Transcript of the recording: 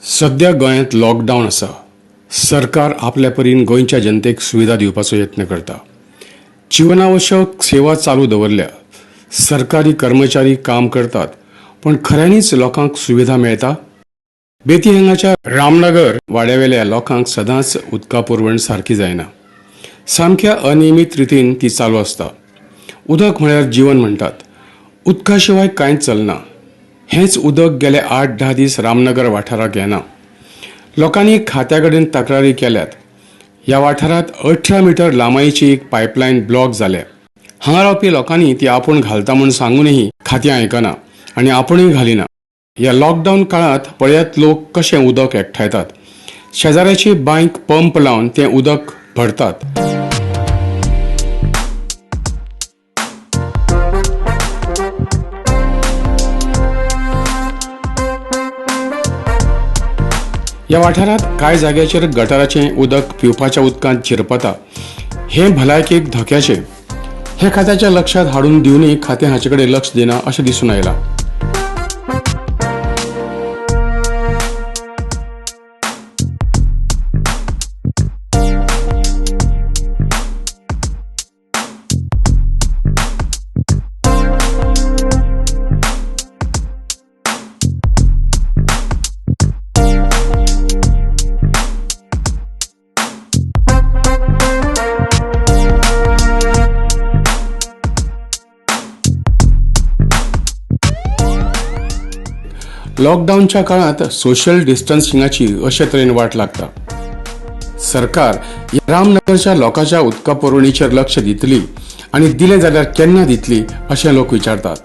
सध्या गोंयांत लॉकडावन आसा. सरकार आपल्या परीन गोंयच्या जनतेक सुविधा दिवपाचो यत्न करता. जीवनावश्यक सेवा चालू दवरल्या. सरकारी कर्मचारी काम करतात, पण खऱ्यांनीच लोकांक सुविधा मेळटा? बेती हांगाच्या रामनगर वाड्यावेल्या लोकांक सदांच उदका पुरवण सारकी जायना. सामक्या अनियमीत रितीन ती चालू आसता. उदक म्हळ्यार जीवन म्हणटात. उदका शिवाय कांयच चलना. हेंच उदक गेले 8-10 दीस रामनगर वाठाराक येना. लोकांनी खात्या कडेन तक्रारी केल्यात. ह्या वाठारांत 18 मिटर लांबायेची एक पायपलायन ब्लॉक जाल्या. हांगा रावपी लोकांनी ती आपूण घालता म्हूण सांगूनही खातें आयकना आनी आपूणय घालिना. ह्या लॉकडावन काळांत पळयात लोक कशें उदक एकठांयतात. शेजाऱ्याची बांयक पंप लावन तें उदक भरतात. ह्या वाठारांत कांय जाग्याचेर गटाराचें उदक पिवपाच्या उदकांत झिरपता. हें भलायकेक धोक्याचें. हें खात्याच्या लक्षांत हाडून दिवनूय खातें हाचे कडेन लक्ष दिना अशें दिसून आयलां. लॉकडाऊनच्या काळात सोशल डिस्टन्सिंगाची अशे तरेन वाट लागता. सरकार रामनगरच्या लोकांच्या उदका पुरवणीचेर लक्ष दितली आनी दिलें जाल्यार केन्ना दितली अशें लोक विचारतात.